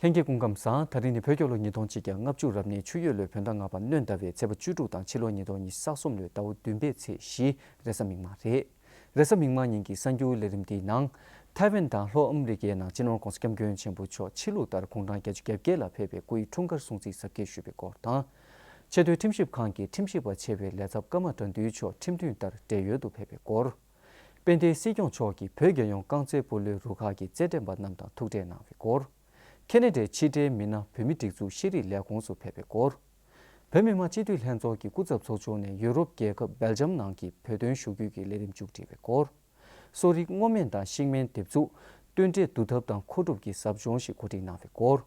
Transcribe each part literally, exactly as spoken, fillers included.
ལྷན་རྒྱས་སྐུ་ཁམས་བཟང་། ད་རིང་ནི་བོད་རྒྱལ་ལོ་ཉིས་སྟོང་ཆིག་བརྒྱ་ལྔ་བཅུ་རབ་གནས་ཆུ་ཡོས་ལོའི་བོད་ཟླ་ལྔ་པ་སྣྲོན་ཟླ་བའི་ཚེས་པ་བཅུ་དྲུག་དང་ཕྱི་ལོ་ཉིས་སྟོང་ཉི་ཤུ་རྩ་གསུམ་ལོའི་ཟླ་བ་བདུན་པའི་ཚེས་བཞི། རེས་གཟའ་མིག་དམར་རེད། རེས་གཟའ་མིག་དམར་ཉིན་གྱི་གསར་འགྱུར་ལས་རིམ་འདིའི་ནང་། ཐའེ་ཝན་དང་ལྷོ་ཨ་མི་རི་ཀའི་ནང་སྤྱི་ནོར་༧གོང་ས་༧སྐྱབས་མགོན་ཆེན་པོ་མཆོག་ཕྱི་ལུགས་ལྟར་དགུང་གྲངས་བརྒྱད་ཅུ་གྱ་བརྒྱད་ལ་ཕེབས་པའི་སྐུའི་འཁྲུངས་སྐར་སྲུང་བརྩི་གཟབ་རྒྱས་ཞུས་པའི་སྐོར་དང་། ཆེས་མཐོའི་ཁྲིམས་ཞིབ་ཁང་གི་ཁྲིམས་ཞིབ་པ་ཆེ་བའི་ལས་ཚབ་ཀརྨ་དགྲ་འདུལ་མཆོག་ཁྲིམས་མཐུན་ལྟར་བགྲེས་ཡོལ་དུ་ཕེབས་པའི་སྐོར། དཔལ་ལྡན་སྲིད་སྐྱོང་མཆོག་གིས་བོད་རྒྱལ་ཡོངས་རྐང་རྩེད་སྤོ་ལོའི་རུ་ཁག་གི་རྩེད་འགྲན་པ་རྣམས་དང་ཐུག་འཕྲད་གནང་བའི་སྐོར། ཁེ་ན་ཌའི་ཕྱི་འབྲེལ་མི་སྣ་བོད་མི་སྒྲིག་འཛུགས་ཤེས་རིག་ལས་ཁུངས་སུ་ཕེབས་པའི་སྐོར། བོད་མི་མང་སྤྱི་འཐུས་ལྷན་ཚོགས་ཀྱི་སྐུ་ཚབ་ཚོགས་ཆུང་ནས་ཡུ་རོབ་རྒྱལ་ཁབ་སྦེལ་ཇམ་ནང་གི་བོད་དོན་ཞུ་སྐུལ་གྱི་ལས་རིམ་མཇུག་སྒྲིལ་བའི་སྐོར། གསོ་རིག་སྔོ་སྨན་དང་ཤིང་སྨན་འདེབས་འཛུགས། སྟོན་འབྲས་བསྡུ་ཐབས་དང་མཁོ་སྒྲུབ་ཀྱི་ཟབ་སྦྱོང་ཞིག་གོ་སྒྲིག་གནང་བའི་སྐོར།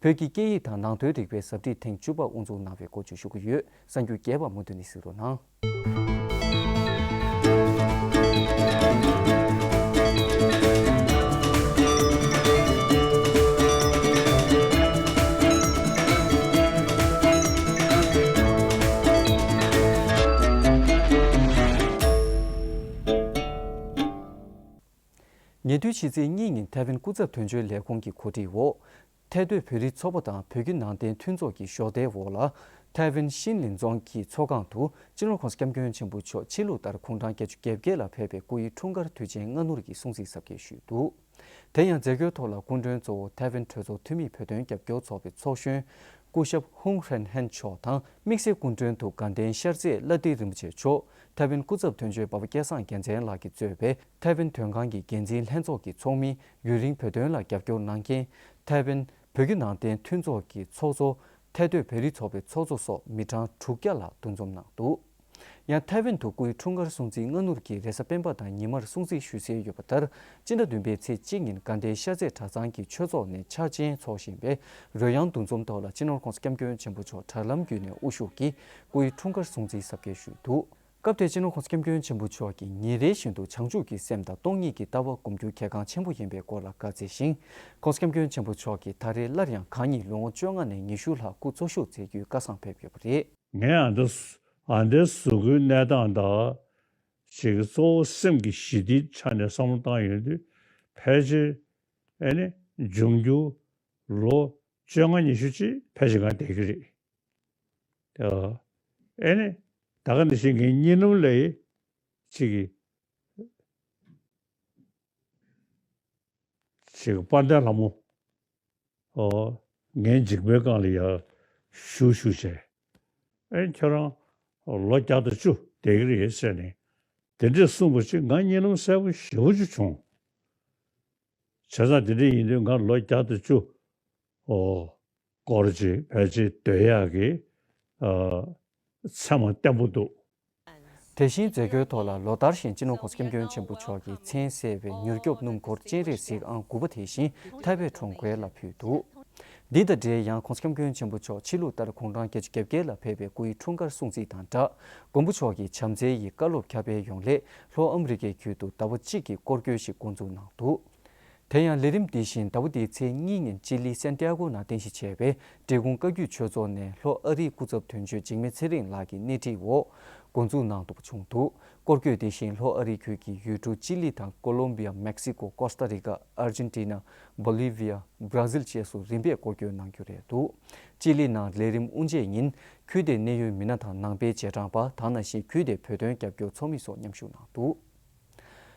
བོད་ཀྱི་སྐད་ཡིག་དང་ནང་དོན་རིག་པའི་ཟབ་ཁྲིད་ཐེངས་བཅུ་པ་དབུ་འཛུགས་གནང་བའི་སྐོར་བཅས་ཞུ་གི་ཡོད། གསར་འགྱུར་རྒྱས་པ་མུ་མཐུད་ནས་གཟིགས་རོགས་གནང་། ཉེ་དུས་ཕྱི་ཚེས་གཉིས་ཉིན་ཐའེ་ཝན་སྐུ་ཚབ་དོན་གཅོད་ལས་ཁུངས་ཀྱི་གོ་སྒྲིག་འོག་ཐའེ་སྡོད་བོད་རིགས་ཚོགས་པ་དང་བོད་བརྒྱུད་ནང་བསྟན་མཐུན་ཚོགས་ཀྱི་གཞོགས་འདེགས་འོག་ལ། ཐའེ་ཝན་ཤིན་ལིན་རྫོང་གི་ཚོགས་ཁང་དུ་སྤྱི་ནོར་༧གོང་ས་༧སྐྱབས་མགོན་ཆེན་པོ་མཆོག་ཕྱི་ལུགས་ལྟར་དགུང་གྲངས་བརྒྱད་ཅུ་གྱ་བརྒྱད་ལ་ཕེབས་པའི་སྐུའི་འཁྲུངས་སྐར་དུས་ཆེན་སྔ་སྣུར་གྱི་སྲུང་བརྩི་གཟབ་རྒྱས་ཞུས་འདུག་དེ་ཡང་མཛད་སྒོའི་ཐོག་ལ་སྐུ་མགྲོན་གཙོ་བོ་ཐའེ་ཝན་གྲོས་ཚོགས་འཐུས་མིའི་བོད་དོན་རྒྱབ་སྐྱོར་ཚོགས་པའི་ཚོགས་གཞོན་སྐུ་ཞབས་ཧུང་ཧྲན་ཧན་མཆོག་དང་། དམིགས་བསལ་སྐུ་མགྲོན་དུ་དགའ་ལྡན་ཤར་རྩེ་བླ་བདེ་རིན་པོ་ཆེ་མཆོག་ཐའེ་ཝན་སྐུ་ཚབ་དོན་གཅོད་འབའ་པ་སྐལ་བཟང་རྒྱལ་མཚན་ལགས་ཀྱིས་གཙོས་པའི་ཐའེ་ཝན་དོན་ཁང་གི་འགན་འཛིན་ལྷན་ཚོགས་ཀྱི་ཚོགས་མི། ཡུན་རིང་བོད་དོན་ལ་རྒྱབ་སྐྱོར་གནང་མཁན། ཐའེ་ཝན་བོད་བརྒྱུད་ནང་བསྟན་མཐུན་ཚོགས་ཀྱི་ཚོགས་གཙོ། ཐའེ་སྡོད་བོད་རིགས་ཚོགས་པའི་ཚོགས་གཙོ་སོགས་མི་གྲངས་དྲུག་བརྒྱ་ལྷག་འདུ་འཛོམས་གནང་འདུག་ཡང་ཐའེ་ཝན་དུ་སྐུའི་འཁྲུངས་སྐར་སྲུང་བརྩི་སྔ་སྣུར་གྱིས་རེས་གཟའ་སྤེན་པ་དང་ཉི་མར་སྲུང་བརྩི་ཞུ་སྲོལ་ཡོད་པ་ལྟར། སྤྱི་ཟླ་བདུན་པའི་ཚེས་གཅིག་ཉིན་དགའ་ལྡན་ཤར་རྩེ་གྲྭ་ཚང་གི་ཆོས་ཚོགས་ནས་འཆར་ཅན་འཚོགས་བཞིན་པའི་རོལ་དབྱངས་འདུ་འཛོམས་ཐོག་ལ་སྤྱི་ནོར་༧གོང་ས་༧སྐྱབས་མགོན་ཆེན་པོ་མཆོག་དྲ་ལམ་བརྒྱུད་ནས་དབུ་བཞུགས་ཀྱིས་སྐུའི་འཁྲུངས་སྐར་སྲུང་བརྩི་གཟབ་རྒྱས་ཞུས་འདུག་སྐབས་དེར་སྤྱི་ནོར་༧གོང་ས་༧སྐྱབས་མགོན་ཆེན་པོ་མཆོག་གིས་ཉིན་རེ་བཞིན་དུ་བྱང་ཆུབ་ཀྱི་སེམས་དང་སྟོང་ཉིད་ཀྱི་ལྟ་བ་སྒོམ་རྒྱུ་གལ་འགངས་ཆེན་པོ་ཡིན་པའི་སྐོར་ལ་བཀའ་སྩལ་ཞིང་། ༸གོང་ས་༸སྐྱབས་མགོན་ཆེན་པོ་མཆོག་གིས་ད་རེས་སླར་ཡང་གང་ཉིད་ལོ་ངོ་བཅོ་ལྔ་ནས་ཉི་ཤུ་ལྷག་སྐུ་འཚོ་བཞུགས་མཛད་རྒྱུའི་བཀའ་བཟང་ཕེབས་ཡོད་པ་རེད། ངས་ཨ་འདི་ཨ་འདི་གཟུགས་པོའི་གནས་སྟངས་དང་། ཅིག་གཙོ་བོ་སེམས་ཀྱི་ཞི་བདེའི་ཆ་ནས་བསམ་བློ་བཏང་ཡོང་དུས། ཕལ་ཆེར་ཨེ་ནི་འབྱུང་འགྱུར་ལོ་བཅོ་ལྔ་ཉི་ཤུ་ཅིག་ཕལ་ཆེར་ང་བསྡད་ཀྱི་རེད། ཨ་ཨེ་ནི་ད་ག་ནང་བཞིན་གྱི་གཉིད་ལམ་ལ་ཡི་ཅིག་གི་ཅིག་དཔལ་ལྡན་ལྷ་མོ། ཨོ། ངའི་འཇིགས་པའི་སྒང་ལ་ཡར་བཞུགས་བཞུགས་བྱས། ཨེ་ཁྱོད་རང་ལོ་བརྒྱ་དང་བཅུ་བསྡད་ཀྱི་རེད་ཟེར་ནས། དེ་འདྲས་གསུངས་པ་ཅིག་ང་གཉིད་ལམ་གསལ་པོ་ཞེ་པོ་ཅིག་བྱུང་། བྱས་ཙང་དེ་འདྲ་ཡིན་དུས་ང་ལོ་བརྒྱ་དང་བཅུ། ཨོ། སྐོར་ཅིག་ཕལ་ཆེར་སྡོད་ཡག་གི། ཨ། ཚད་མ་བརྟན་པོ་འདུག་དེ་བཞིན་མཛད་སྒོའི་ཐོག་ལ་ལོ་ལྟར་བཞིན་སྤྱི་ནོར་༸གོང་ས་༸སྐྱབས་མགོན་ཆེན་པོ་མཆོག་གིས་མཚན་གསལ་བའི་མྱུར་སྐྱོབ་སྣུམ་འཁོར་སྤྱན་རས་གཟིགས་ཨང་དགུ་པ་དེ་བཞིན་ཐའེ་པེ་གྲོང་ཁྱེར་ལ་ཕུལ་འདུག་འདི་དང་འབྲེལ་ཡང་༸གོང་ས་༸སྐྱབས་མགོན་ཆེན་པོ་མཆོག་ཕྱི་ལུགས་ལྟར་དགུང་གྲངས་བརྒྱད་ཅུ་གྱ་བརྒྱད་ལ་ཕེབས་པའི་སྐུའི་འཁྲུངས་སྐར་སྲུང་བརྩི་དང་སྦྲགས། མགོན་པོ་མཆོག་གི་བྱམས་བརྩེ་ཡི་བཀའ་སློབ་ཁྱབ་སྤེལ་ཡོང་སླད་ལྷོ་ཨ་མི་རི་ཀའི་ཁུལ་དུ་ཟླ་བ་གཅིག་གི་སྐོར་སྐྱོད་ཞིག་འགོ་འཛུགས་གནང་འདུག་དེ་ཡང་ལས་རིམ་འདི་བཞིན་ཟླ་བ་འདིའི་ཚེས་གཉིས་ཉིན་ཅི་ལི་སན་ཏི་ཡ་གོ་ནང་རྟེན་གཞི་བྱས་པའི་འབྲས་སྤུངས་བཀའ་བརྒྱུད་ཆོས་ཚོགས་ནས་ལྷོ་ཨ་རིའི་སྐུ་ཚབ་དོན་གཅོད་འཇིགས་མེད་ཚེ་རིང་ལགས་ཀྱི་སྣེ་ཁྲིད་འོག་འགོ་འཛུགས་གནང་འདུག་པ་བྱུང་འདུག་སྐོར་སྐྱོད་འདི་བཞིན་ལྷོ་ཨ་རིའི་ཁུལ་གྱི་ཡུལ་གྲུ་ཅི་ལི་དང་ཀོ་ལོམ་བི་ཡ། མེག་སི་ཀོ། ཀོ་སྟ་རི་ཀ། ཨར་ཇེན་ཏི་ན། བོ་ལི་བི་ཡ། བྷ་ར་ཟིལ་བཅས་སུ་རིམ་པས་སྐོར་སྐྱོད་གནང་རྒྱུ་རེད་འདུག་ཅི་ལི་ནང་ལས་རིམ་དབུ་འབྱེད་ཉིན་ཁུལ་དེའི་གནད་ཡོད་མི་སྣ་དང་ནང་པའི་རྗེས་འབྲང་པ་དང་ནང་བཞིན་ཁུལ་དེའི་བོད་དོན་རྒྱབ་སྐྱོར་ཚོགས་མི་སོགས་མཉམ་ཞུགས་གནང་འདུག་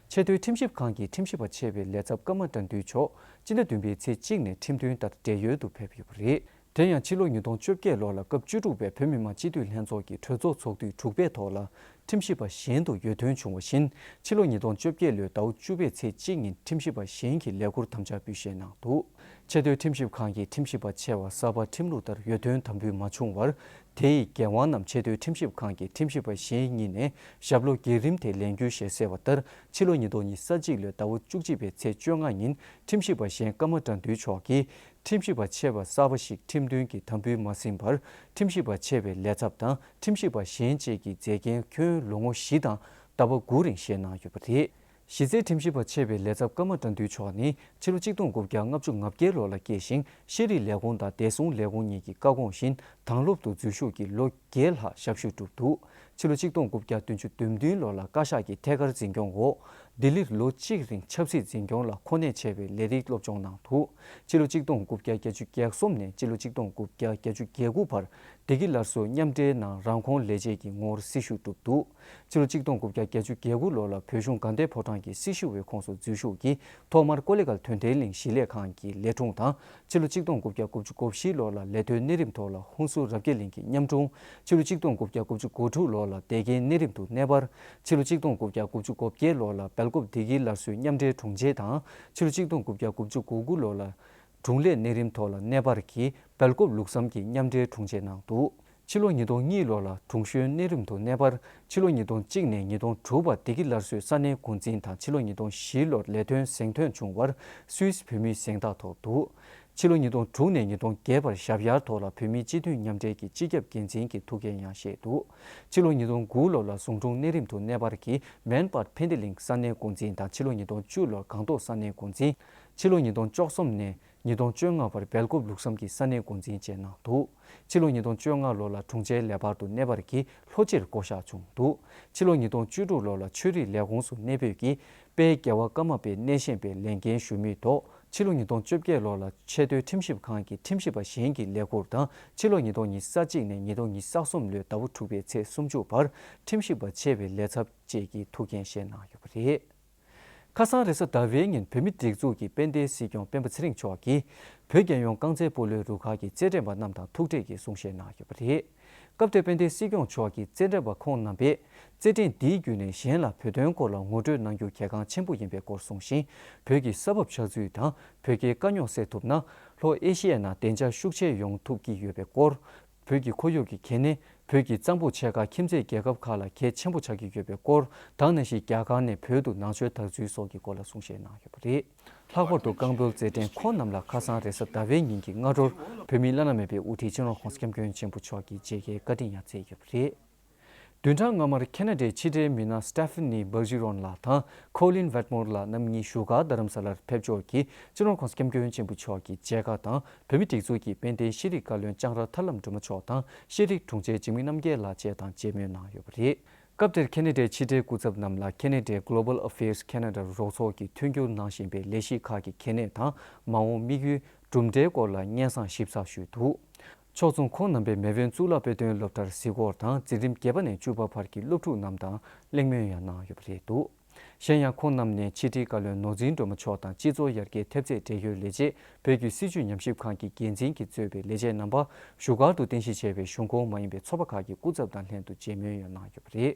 ཆེས་མཐོའི་ཁྲིམས་ཞིབ་ཁང་གི་ཁྲིམས་ཞིབ་པ་ཆེ་བའི་ལས་ཚབ་ཀརྨ་དགྲ་འདུལ་མཆོག་སྤྱི་ཟླ་བདུན་པའི་ཚེས་གཅིག་ནས་ཁྲིམས་མཐུན་ལྟར་བགྲེས་ཡོལ་དུ་ཕེབས་ཡོད་པ་རེད། དེ་ཡང་ཕྱི་ལོ་ཉིས་སྟོང་བཅོ་བརྒྱད་ལོ་ལ་སྐབས་བཅུ་དྲུག་པའི་བོད་མི་མང་སྤྱི་འཐུས་ལྷན་ཚོགས་ཀྱི་གྲོས་ཚོགས་ཚོགས་དུས་དྲུག་པའི་ཐོག་ལ་ཁྲིམས་ཞིབ་པ་གཞན་དུ་ཡོད་ཐོན་བྱུང་བ་བཞིན། ཕྱི་ལོ་ཉིས་སྟོང་བཅོ་བརྒྱད་ལོའི་ཟླ་བ་བཅུ་པའི་ཚེས་གཅིག་ཉིན་ཁྲིམས་ཞིབ་པ་གཞན་གྱི་ལས་ཁུར་དམ་བཅའ་འབུལ་བཞེས་གནང་འདུག་ཆེས་མཐོའི་ཁྲིམས་ཞིབ་ཁང་གི་ཁྲིམས་ཞིབ་པ་ཆེ་བ་གསར་པ་ཁྲིམས་ལུགས་ལྟར་ཡོད་ཐོན་དམ་འབུལ་མ་བྱུང་བར། དེ་ཡི་འགན་དབང་རྣམས་ཆེས་མཐོའི་ཁྲིམས་ཞིབ་ཁང་གི་ཁྲིམས་ཞིབ་པ་གཞན་གཉིས་ནས་ཞབས་ལོ་བརྒྱད་རིམ་དེ་ལེན་རྒྱུ་ཞེས་གསལ་བ་ལྟར། ཕྱི་ལོ་ཉིས་སྟོང་ཉི་ཤུ་རྩ་གཅིག་ལོའི་ཟླ་བ་བཅུ་གཅིག་པའི་ཚེས་བཅོ་ལྔ་ཉིན་ཁྲིམས་ཞིབ་པ་གཞན་ཀརྨ་དགྲ་འདུལ་མཆོག་གིས། ཁྲིམས་ཞིབ་པ་ཆེ་བ་གསར་པ་ཞིག་ཁྲིམས་མཐུན་གྱི་དམ་འབུལ་མ་ཟིན་པར། ཁྲིམས་ཞིབ་པ་ཆེ་བའི་ལས་ཚབ་དང་ཁྲིམས་ཞིབ་པ་གཞན་བཅས་ཀྱི་མཛད་འགན་ཁྱོན་ལོ་ངོ་བཞི་དང་ཟླ་བ་དགུ་རིང་བཞེས་གནང་ཡོད་པ་རེད། གཞི་རྩའི་ཁྲིམས་ཞིབ་པ་ཆེ་བའི་ལས་ཚབ་ཀརྨ་དགྲ་འདུལ་མཆོག་ནི་ཕྱི་ལོ་གཅིག་སྟོང་དགུ་བརྒྱ་ལྔ་བཅུ་ང་བརྒྱད་ལོ་ལ་སྐྱེས་ཤིང་། ཤེས་རིག་ལས་ཁུངས་དང་བདེ་སྲུང་ལས་ཁུངས་གཉིས་ཀྱི་བཀའ་དགོངས་བཞིན་དྭང་སློབ་ཏུ་འཛུལ་ཞུགས་ཀྱིས་ལོ་བརྒྱད་ལྷག་ཞབས་ཞུ་བསྒྲུབས་འདུག་ཕྱི་ལོ་གཅིག་སྟོང་དགུ་བརྒྱ་བདུན་ཅུ་དོན་བདུན་ལོ་ལ་བཀའ་ཤག་གི་ཐད་ཀར་འཛིན་སྐྱོང་འོག་ལྡི་ལིར་ལོ་གཅིག་རིང་ཆབ་སྲིད་འཛིན་སྐྱོང་ལ་གོ་གནས་ཆེ་བའི་ལས་རིགས་སློབ་སྦྱོང་གནང་འདུག་ཕྱི་ལོ་གཅིག་སྟོང་དགུ་བརྒྱ་བརྒྱད་ཅུ་གྱ་གསུམ་ནས་ཕྱི་ལོ་གཅིག་སྟོང་དགུ་བརྒྱ་བརྒྱད་ཅུ་གྱ་དགུ་བར་བདེ་སྐྱིད་སླར་གསོའི་མཉམ་འབྲེལ་ནང་རང་ཁོངས་ལས་བྱེད་ཀྱི་ངོ་བོར་སྲི་ཞུ་བསྒྲུབས་འདུག་ཕྱི་ལོ་གཅིག་སྟོང་དགུ་བརྒྱ་བརྒྱད་ཅུ་གྱ་དགུ་ལོ་ལ་བོད་གཞུང་དགའ་ལྡན་ཕོ་བྲང་གི་སྲི་ཞུ་བའི་ཁོངས་སུ་འཛུལ་ཞུགས་ཀྱིས་ཐོག་མར་ཀོ་ལི་གྷལ་དོན་ལྡན་གླིང་གཞིས་ལས་ཁང་གི་ལས་དྲུང་དང་། ཕྱི་ལོ་གཅིག་སྟོང་དགུ་བརྒྱ་དགུ་བཅུ་གོ་བཞི་ལོ་ལ་ལས་དོན་གནས་རིམ་ཐོག་ལ་ཧུན་སུར་རབ་རྒྱས་གླིང་གི་མཉམ་དྲུང་། ཕྱི་ལོ་གཅིག་སྟོང་དགུ་བརྒྱ་དགུ་བཅུ་གོ་དྲུག་ལོ་ལ་སྡེ་དགེའི་གནས་རིམ་དུ་གནས་སྤར། ཕྱི་ལོ་གཅིག་སྟོང་དགུ་བརྒྱ་དགུ་བཅུ་གོ་བརྒྱད་ལོ་ལ་སྦེལ་ཀོབ་བདེ་སྐྱིད་སླར་གསོའི་མཉམ་འབྲེལ་དྲུང་ཆེ་དང་། ཕྱི་ལོ་གཅིག་སྟོང་དགུ་བརྒྱ་དགུ་བཅུ་གོ་དགུ་ལོ་ལ་དྲུང་ལས་གནས་རིམ་ཐོག་ལ་གནས་སྤར་གྱིས་སྦེལ་ཀོབ་ལུགས་བསམ་གྱི་མཉམ་འབྲེལ་དྲུང་ཆེ་གནང་འདུག་ཕྱི་ལོ་ཉིས་སྟོང་གཉིས་ལོ་ལ་དྲུང་གཞོན་གནས་རིམ་དུ་གནས་སྤར། ཕྱི་ལོ་ཉིས་སྟོང་གཅིག་ནས་ཉིས་སྟོང་དྲུག་བར་བདེ་སྐྱིད་སླར་གསོའི་ས་གནས་འགོ་འཛིན་དང་། ཕྱི་ལོ་ཉིས་སྟོང་བཞི་ལོར་ལས་དོན་གཟེངས་ཐོན་བྱུང་བར་སུད་སི་བོད་མིའི་གཟེངས་རྟགས་ཐོབ་འདུག་ཕྱི་ལོ་ཉིས་སྟོང་དྲུག་ནས་ཉིས་སྟོང་བརྒྱད་བར་ཞབས་ཡར་ཐོག་ལ་བོད་མིའི་སྤྱི་མཐུན་མཉམ་འབྲེལ་གྱི་སྤྱི་ཁྱབ་འགན་འཛིན་གྱི་ཐུགས་འགན་ཡང་བཞེས་འདུག་ཕྱི་ལོ་ཉིས་སྟོང་དགུ་ལོ་ལ་ཟུང་དྲུང་གནས་རིམ་དུ་གནས་སྤར་གྱིས་མན་སྤར་ཕན་བདེ་གླིང་ས་གནས་འགོ་འཛིན་དང་། ཕྱི་ལོ་ཉིས་སྟོང་བཅུ་ལོར་སྒང་ཏོག་ས་གནས་འགོ་འཛིན། ཕྱི་ལོ་ཉིས་སྟོང་བཅུ་གསུམ་ནས་ཉིས་སྟོང་བཅོ་ལྔ་བར་སྦེལ་ཀོབ་ལུགས་བསམ་གྱི་ས་གནས་འགོ་འཛིན་བཅས་གནང་འདུག་ཕྱི་ལོ་ཉིས་སྟོང་བཅོ་ལྔ་ལོ་ལ་དྲུང་ཆེའི་ལས་འཕར་དུ་གནས་སྤར་གྱིས་ལྷོ་སྤྱིར་བསྐོ་གཞག་བྱུང་འདུག་ཕྱི་ལོ་ཉིས་སྟོང་བཅུ་དྲུག་ལོ་ལ་ཆོས་རིག་ལས་ཁུངས་སུ་གནས་སྤོས་ཀྱིས་དཔལ་རྒྱལ་བ་ཀརྨ་པའི་གནས་བཤད་པའི་ལས་འགན་ཞུ་མུས་ཐོག་ཕྱི་ལོ་ཉིས་སྟོང་བཅོ་བརྒྱད་ལོ་ལ་ཆེས་མཐོའི་ཁྲིམས་ཞིབ་ཁང་གི་ཁྲིམས་ཞིབ་པ་གཞན་གྱི་ལས་ཁུར་དང་། ཕྱི་ལོ་ཉིས་སྟོང་ཉི་ཤུ་རྩ་གཅིག་ནས་ཉིས་སྟོང་ཉི་ཤུ་རྩ་གསུམ་ལོའི་ཟླ་བ་དྲུག་པའི་ཚེས་སུམ་ཅུ་བར་ཁྲིམས་ཞིབ་པ་ཆེ་བའི་ལས་ཚབ་བཅས་ཀྱི་ཐུགས་འགན་བཞེས་གནང་ཡོད་པ་རེད། ཁ་སང་རེས་གཟའ་ཟླ་བའི་ཉིན་བོད་མིའི་སྒྲིག་འཛུགས་ཀྱི་དཔལ་ལྡན་སྲིད་སྐྱོང་སྤེན་པ་ཚེ་རིང་མཆོག་གིས་བོད་རྒྱལ་ཡོངས་རྐང་རྩེད་སྤོ་ལོའི་རུ་ཁག་གི་རྩེད་འགྲན་པ་རྣམས་དང་ཐུག་འཕྲད་ཀྱིས་གསུང་བཤད་གནང་ཡོད་པ་རེད། སྐབས་དེར་དཔལ་ལྡན་སྲིད་སྐྱོང་མཆོག་གིས་རྩེད་འགྲན་པ་ཁོང་རྣམ་པས་རྩེད་འགྲན་འདིའི་བརྒྱུད་ནས་གཞན་ལ་བོད་དོན་སྐོར་ལ་ངོ་སྤྲོད་གནང་རྒྱུ་གལ་འགངས་ཆེན་པོ་ཡིན་པའི་སྐོར་གསུངས་ཤིང་། བོད་ཀྱི་ས་བབ་ཆགས་ཚུལ་དང་བོད་རྒྱའི་དཀའ་རྙོག་སེལ་ཐུབ་ན། ལྷོ་ཨེ་ཤི་ཡའི་ནང་བདེ་འཇགས་ཤུགས་ཆེ་ཡོང་ཐུབ་ཀྱི་ཡོད་པའི་སྐོར། བོད་ཀྱི་ཁོར་ཡུག་གི་གལ་གནད། བོད་ཀྱི་གཙང་པོ་ཕྱེད་ཀ་ཁྱིམ་མཚེས་རྒྱལ་ཁབ་ཁག་ལ་གལ་ཆེན་པོ་ཆགས་ཀྱི་ཡོད་པའི་སྐོར། ད་ནང་བཞིན་རྒྱ་གར་ནས་བོད་དུ་ནང་ཆོས་དར་ཚུལ་སོགས་ཀྱི་སྐོར་ལ་གསུང་བཤད་གནང་ཡོད་པ་རེད། ལྷག་པར་དུ་རྐང་སྤོལ་རྩེད་འགྲན་ཁོང་རྣམས་ལ་ཁ་སང་རེས་གཟའ་ཟླ་བའི་ཉིན་གྱི་སྔ་དྲོར་བོད་མིའི་བླ་ན་མེད་པའི་དབུ་ཁྲིད་སྤྱི་ནོར་༸གོང་ས་༸སྐྱབས་མགོན་ཆེན་པོ་མཆོག་གིས་མཇལ་ཁའི་བཀའ་དྲིན་ཡང་སྩལ་ཡོད་པ་རེད། བདུན་ཕྲག་སྔ་མར་ཁེ་ན་ཌའི་ཕྱི་དྲིལ་མི་སྣ་Stephanie Bergeron ལགས་དང་Colin Wetmore ལགས་རྣམ་གཉིས་བཞུགས་སྒར་རྡ་རམ་ས་ལར་ཕེབས་འབྱོར་གྱིས་སྤྱི་ནོར་༸གོང་ས་༸སྐྱབས་མགོན་ཆེན་པོ་མཆོག་གི་མཇལ་ཁ་དང་། བོད་མིའི་སྒྲིག་འཛུགས་ཀྱི་དཔལ་ལྡན་ཤེས་རིག་བཀའ་བློན་ལྕང་ར་ཐར་ལམ་སྒྲོལ་མ་མཆོག་དང་ཤེས་རིག་དྲུང་ཆེ་འཇིགས་མེད་རྣམ་རྒྱལ་ལགས་བཅས་དང་མཇལ་མོལ་གནང་ཡོད་པ་རེད། སྐབས་དེར་ཁེ་ན་ཌའི་ཕྱི་དྲིལ་སྐུ་ཚབ་རྣམས་ལ་ཁེ་ན་ཌའི་Global Affairs Canada རོགས་ཚོགས་ཀྱིས་མཐུན་འགྱུར་གནང་བཞིན་པའི་ལས་གཞི་ཁག་གི་གལ་གནད་དང་། མ་འོངས་དམིགས་ཡུལ། གྲུབ་འབྲས་སྐོར་ལ་སྙན་སེང་ཞིབ་ཚགས་ཞུས་འདུག་ཕྱོགས་མཚུངས་ཁོང་རྣམ་པས་མེལ་བོན་གཙུག་ལག་དཔེ་སྟོན་སློབ་གྲྭར་གཟིགས་སྐོར་དང་། འཛིན་རིམ་བརྒྱད་པ་ནས་བཅུ་པ་བར་གྱི་སློབ་ཕྲུག་རྣམས་དང་གླེང་མོལ་ཡང་གནང་ཡོད་པ་རེད་འདུག་གཞན་ཡང་ཁོང་རྣམས་ནས་ཕྱི་དྲིལ་བཀའ་བློན་ནོར་འཛིན་སྒྲོལ་མ་མཆོག་དང་སྤྱི་ཚོགས་ཡར་རྒྱས་ཐེབས་རྩའི་འབྲེལ་ཡོད་ལས་བྱེད། བོད་ཀྱི་སྲིད་བྱུས་ཉམས་ཞིབ་ཁང་གི་འགན་འཛིན་གྱིས་གཙོས་པའི་ལས་བྱེད་རྣམ་པ། བཞུགས་སྒར་དུ་རྟེན་གཞི་བྱས་པའི་གཞུང་ཁོངས་མ་ཡིན་པའི་ཚོགས་པ་ཁག་གི་སྐུ་ཚབ་དང་ལྷན་དུ་མཇལ་མོལ་ཡང་གནང་ཡོད་པ་རེད།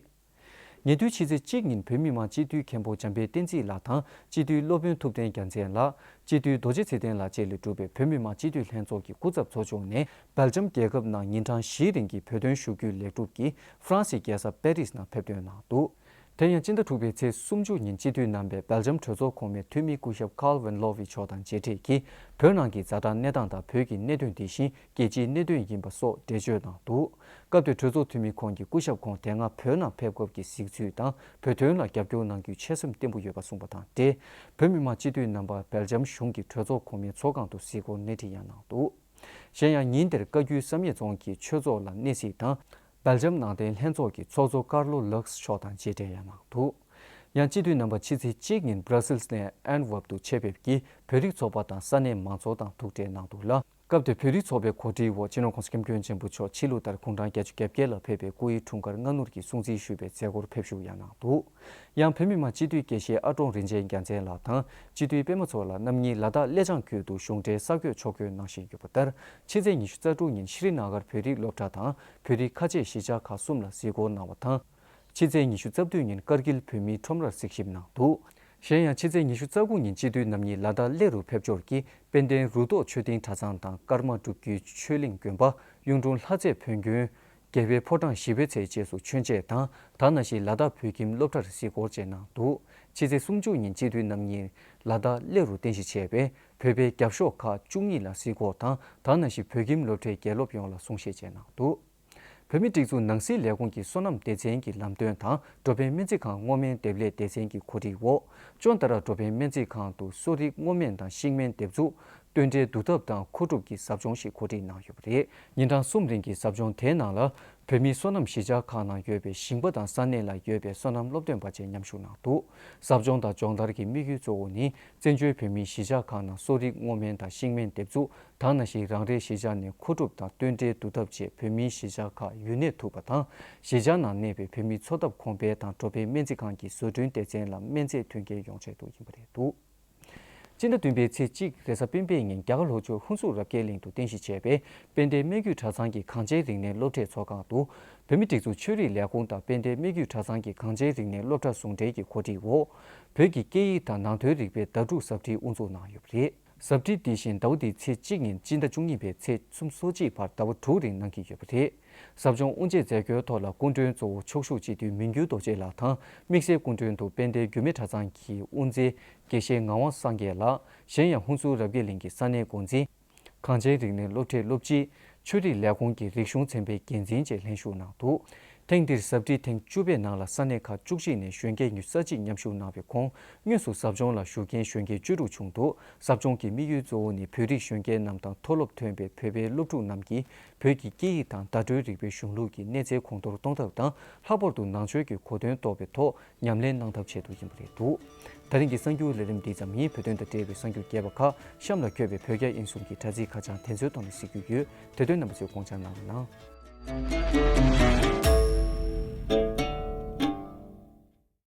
ཉེ་དུས་ཕྱི་ཚེས་གཅིག་ཉིན་བོད་མི་མང་སྤྱི་འཐུས་མཁན་པོ་འཇམ་དཔལ་བསྟན་འཛིན་ལགས་དང་། སྤྱི་འཐུས་སློབ་དཔོན་ཐུབ་བསྟན་རྒྱལ་མཚན་ལགས། སྤྱི་འཐུས་རྡོ་རྗེ་ཚེ་བརྟན་ལགས་བཅས་ལས་གྲུབ་པའི་བོད་མི་མང་སྤྱི་འཐུས་ལྷན་ཚོགས་ཀྱི་སྐུ་ཚབ་ཚོགས་ཆུང་ནས། སྦེལ་ཇམ་རྒྱལ་ཁབ་ནང་ཉིན་གྲངས་བཞིའི་རིང་གི་བོད་དོན་ཞུ་སྐུལ་ལེགས་གྲུབ་ཀྱིས་ཧྥ་རན་སིའི་རྒྱལ་ས་པེ་རིས་ནང་ཕེབས་ཐོན་གནང་འདུག་དེ་ཡང་སྤྱི་ཟླ་དྲུག་པའི་ཚེས་སུམ་ཅུ་ཉིན་སྤྱི་འཐུས་རྣམ་པས་སྦེལ་ཇམ་གྲོས་ཚོགས་གོང་མའི་འཐུས་མི་སྐུ་ཞབས་Carl Van Loo མཆོག་དང་མཇལ་འཕྲད་ཀྱིས། བོད་ནང་གི་ཛ་དྲག་གནས་སྟངས་དང་། བོད་ཀྱི་གནད་དོན་འདི་བཞིན་རྒྱལ་སྤྱིའི་གནད་དོན་ཡིན་པ་སོགས་འགྲེལ་བརྗོད་གནང་འདུག་སྐབས་དེར་གྲོས་ཚོགས་འཐུས་མི་ཁོང་གིས་སྐུ་ཞབས་ཁོང་དེ་སྔ་བོད་ནང་ཕེབས་སྐབས་ཀྱི་གཟིགས་ཚུལ་དང་། བོད་དོན་ལ་རྒྱབ་སྐྱོར་གནང་རྒྱུའི་ཆོད་སེམས་བརྟན་པོ་ཡོད་པ་གསུངས་པ་དང་འབྲེལ། བོད་མི་མང་སྤྱི་འཐུས་རྣམ་པ་སྦེལ་ཇམ་གཞུང་གི་གྲོས་ཚོགས་གོང་མའི་ཚོགས་ཁང་དུ་གཟིགས་སྐོར་སྣེ་ཁྲིད་ཡང་གནང་འདུག་གཞན་ཡང་ཉིན་དེར་བཀའ་བརྒྱུད་བསམ་ཡས་རྫོང་གི་ཆོས་ཚོགས་ལ་གནས་གཟིགས་དང་། སྦེལ་ཇམ་ནང་བསྟན་ལྷན་ཚོགས་ཀྱི་ཚོགས་གཙོ་ཀར་ལོ་ལགས་མཆོག་དང་མཇལ་འཕྲད་ཡང་གནང་འདུག་ཡང་སྤྱི་འཐུས་རྣམ་པ་ཕྱི་ཚེས་གཅིག་ཉིན་Brussels ནས་Antwerp དུ་ཆེད་ཕེབས་ཀྱིས་བོད་རིགས་ཚོགས་པ་དང་ས་གནས་མང་ཚོགས་དང་ཐུག་འཕྲད་གནང་འདུག་ལ། སྐབས་དེར་བོད་རིགས་ཚོགས་པའི་གོ་སྒྲིག་འོག་སྤྱི་ནོར་༸གོང་ས་༸སྐྱབས་མགོན་ཆེན་པོ་མཆོག་ཕྱི་ལོ་ལྟར་དགུང་གྲངས་བརྒྱད་ཅུ་གྱ་བརྒྱད་ལ་ཕེབས་པའི་སྐུའི་འཁྲུངས་སྐར་སྔ་སྣུར་གྱི་སྲུང་བརྩི་ཞུས་པའི་མཛད་སྒོར་ཕེབས་ཞུགས་ཡང་གནང་འདུག་ཡང་བོད་མི་མང་སྤྱི་འཐུས་དགེ་བཤེས་ཨ་ཀྲོང་རིན་ཆེན་རྒྱལ་མཚན་ལགས་དང་སྤྱི་འཐུས་པད་མ་མཚོ་ལགས་རྣམ་གཉིས་ལ་དྭགས་ཀླེ་བྱང་ཁུལ་དུ་གཞུང་འབྲེལ་གསར་འགོད་ཕྱོགས་བསྐྱོད་གནང་བཞིན་ཡོད་པ་ལྟར། ཕྱི་ཚེས་ཉི་ཤུ་རྩ་དྲུག་ཉིན་ཤྲི་ནཱ་གར་བོད་རིགས་སློབ་གྲྭ་དང་བོད་རིགས་ཁ་ཆེ་གཞིས་ཆགས་ཁག་གསུམ་ལ་གཟིགས་སྐོར་གནང་བ་དང་། ཕྱི་ཚེས་ཉི་ཤུ་རྩ་བདུན་ཉིན་ཀར་གིལ་བོད་མིའི་ཁྲོམ་རར་གཟིགས་ཞིབ་གནང་འདུག་གཞན་ཡང་ཕྱི་ཚེས་ཉི་ཤུ་རྩ་དགུ་ཉིན་སྤྱི་འཐུས་རྣམ་གཉིས་ལ་དྭགས་གླེ་རུ་ཕེབས་འབྱོར་གྱིས་དཔལ་ལྡན་རུ་ཐོག་མཆོད་རྟེན་གྲྭ་ཚང་དང་ཀརྨ་སྒྲུབ་བརྒྱུད་ཆོས་གླིང་དགོན་པ། གཡུང་དྲུང་ལྷ་རྩེ་བོན་དགོན། རྒྱལ་བའི་ཕོ་བྲང་ཞི་བའི་ཚལ་བཅས་སུ་མཆོད་མཇལ་དང་། ད་ནང་བཞིན་ལ་དྭགས་བོད་ཁྱིམ་སློབ་གྲྭར་གཟིགས་སྐོར་བཅས་གནང་འདུག་ཕྱི་ཚེས་སུམ་ཅུ་ཉིན་སྤྱི་འཐུས་རྣམ་གཉིས་ལ་དྭགས་གླེ་རུ་རྟེན་གཞི་བྱས་པའི་བོད་པའི་རྒྱབ་ཤོག་ཁག་བཅུ་གཉིས་ལ་གཟིགས་སྐོར་དང་། ད་ནང་བཞིན་བོད་ཁྱིམ་སློབ་གྲྭའི་དགེ་སློབ་ཡོངས་ལ་གསུང་བཤད་བཅས་གནང་འདུག་བོད་མིའི་སྒྲིག་འཛུགས་ནང་སྲིད་ལས་ཁུངས་ཀྱི་སོ་ནམ་སྡེ་ཚན་གྱི་ལམ་སྟོན་དང་། འགྲོ་ཕན་སྨན་རྩིས་ཁང་སྔོ་སྨན་འདེབས་ལས་སྡེ་ཚན་གྱི་གོ་སྒྲིག་འོག་ཅོན་ཏ་ར་འགྲོ་ཕན་སྨན་རྩིས་ཁང་དུ་གསོ་རིག་སྔོ་སྨན་དང་ཤིང་སྨན་འདེབས་འཛུགས། སྟོན་འབྲས་བསྡུ་ཐབས་དང་མཁོ་སྒྲུབ་ཀྱི་ཟབ་སྦྱོང་ཞིག་གོ་སྒྲིག་གནང་ཡོད་པ་རེད། ཉིན་གྲངས་གསུམ་རིང་གི་ཟབ་སྦྱོང་དེའི་ནང་ལ། བོད་མིའི་སོ་ནམ་གཞིས་ཆགས་ཁག་ནང་ཡོད་པའི་ཞིང་པ་དང་ས་གནས་ལ་ཡོད་པའི་སོ་ནམ་སློབ་སྟོན་པ་བཅས་མཉམ་ཞུགས་གནང་འདུག། ཟབ་སྦྱོང་དང་སྦྱོང་བརྡར་གྱི་དམིགས་ཡུལ་གཙོ་བོ་ནི། བཙན་བྱོལ་བོད་མིའི་གཞིས་ཆགས་ཁག་ནང་གསོ་རིག་སྔོ་སྨན་དང་ཤིང་སྨན་འདེབས་འཛུགས་དང་། ནང་བཞིན་རང་རེའི་གཞིས་ཆགས་ནས་མཁོ་སྒྲུབ་དང་བསྟུན་གྲོས་བསྡུ་ཐབས་བཅས་བོད་མིའི་གཞིས་ཆགས་ཁག་ཡུན་གནས་ཐུབ་པ་དང་། གཞིས་ཆགས་ནང་གནས་པའི་བོད་མིའི་འཚོ་ཐབས་གོང་འཕེལ་དང་། འགྲོ་ཕན་སྨན་རྩིས་ཁང་གི་བཟོ་སྐྲུན་སྡེ་ཚན་ལ་སྨན་རྫས་ཐོན་སྐྱེད་ཡོང་ཆེད་དུ་ཡིན་པ་རེད་འདུག། སྤྱི་ཟླ་བདུན་པའི་ཚེས་གཅིག་རེས་གཟའ་སྤེན་པའི་ཉིན་རྒྱ་གར་ལྷོ་ཕྱོགས་ཧུན་སུར་རབ་རྒྱས་གླིང་དུ་རྟེན་གཞི་བྱས་པའི་དཔལ་ལྡན་སྨད་རྒྱུད་གྲྭ་ཚང་གི་གངས་ཅན་རིག་གནས་སློབ་གྲྭའི་ཚོགས་ཁང་དུ། བོད་མིའི་སྒྲིག་འཛུགས་ཆོས་རིག་ལས་ཁུངས་དང་དཔལ་ལྡན་སྨད་རྒྱུད་གྲྭ་ཚང་གི་གངས་ཅན་རིག་གནས་སློབ་གྲྭ་ཟུང་འབྲེལ་གྱི་གོ་སྒྲིག་འོག། བོད་ཀྱི་སྐད་ཡིག་དང་ནང་དོན་རིག་པའི་ཟླ་དྲུག་ཟབ་ཁྲིད་དབུ་འཛུགས་གནང་ཡོད་པ་རེད། ཟབ་ཁྲིད་འདི་བཞིན་ཟླ་བ་འདིའི་ཚེས་གཅིག་ཉིན་སྤྱི་ཟླ་བཅུ་གཉིས་པའི་ཚེས་ཚུན་སོ་གཅིག་བར་ཟླ་བ་དྲུག་རིང་གནང་གི་ཡོད་པ་རེད། ཟབ་སྦྱོང་དབུ་འབྱེད་མཛད་སྒོའི་ཐོག་ལ་སྐུ་མགྲོན་གཙོ་བོ་ཕྱོགས་བཞུགས་སྤྱི་འཐུས་མི་འགྱུར་རྡོ་རྗེ་ལགས་དང་། དམིགས་བསལ་སྐུ་མགྲོན་དུ་དཔལ་ལྡན་རྒྱུད་སྨད་གྲྭ་ཚང་གི་དབུ་འཛིན་དགེ་བཤེས་ངག་དབང་སངས་རྒྱས་ལགས། གཞན་ཡང་ཧུན་སུར་རབ་རྒྱས་གླིང་གི་ས་གནས་འགོ་འཛིན། གངས་ཅན་རིག་གནས་སློབ་གྲྭའི་སློབ་སྤྱི། ཆོས་རིག་ལས་ཁུངས་ཀྱི་རིག་གཞུང་ཚན་པའི་འགན་འཛིན་བཅས་ལྷན་ཞུགས་གནང་འདུག། ཐེངས་འདིར་ཟབ་ཁྲིད་ཐེངས་བཅུ་པའི་ནང་ལ་ས་གནས་ཁག་བཅུ་གཅིག་ནས་གཞོན་སྐྱེས་ཉི་ཤུ་རྩ་གཅིག་མཉམ་ཞུགས་གནང་བའི་ཁོངས། དངོས་སུ་ཟབ་སྦྱོང་ལ་ཞུགས་མཁན་གཞོན་སྐྱེས་བཅུ་དྲུག་བྱུང་འདུག། ཟབ་སྦྱོང་གི་དམིགས་ཡུལ་གཙོ་བོ་ནི་བོད་རིགས་གཞོན་སྐྱེས་རྣམས་དང་མཐོ་སློབ་ཐོན་པའི་བོད་པའི་སློབ་ཕྲུག་རྣམས་ཀྱིས་བོད་ཀྱི་སྐད་ཡིག་དང་བརྡ་སྤྲོད་རིག་པའི་གཞུང་ལུགས་ཀྱི་གནས་ཚད་གོང་མཐོར་གཏོང་ཐབས་དང་། ལྷག་པར་དུ་ནང་ཆོས་ཀྱི་གོ་དོན་རྟོགས་པའི་ཐོག་ཉམས་ལེན་གནང་ཐབས་ཆེད་དུ་ཡིན་པ་རེད་འདུག། ད་རིང་གི་གསར་འགྱུར་ལས་རིམ་འདི་ཙམ་ཡིན། བོད་དོན་དང་འབྲེལ་བའི་གསར་འགྱུར་རྒྱས་པ་ཁག་གཤམ་ལ་འཁོད་པའི་བོད་རྒྱ་དབྱིན་གསུམ་གྱི་དྲ་ཚིགས་ཁ་བྱང་དེ་ཚོའི་ཐོག་ནས་གཟིགས་རྒྱུ་ཡོད། དེ་དོན་རྣམ་པ་ཚོས་དགོངས་འཇགས་གནང་རོགས་གནང་།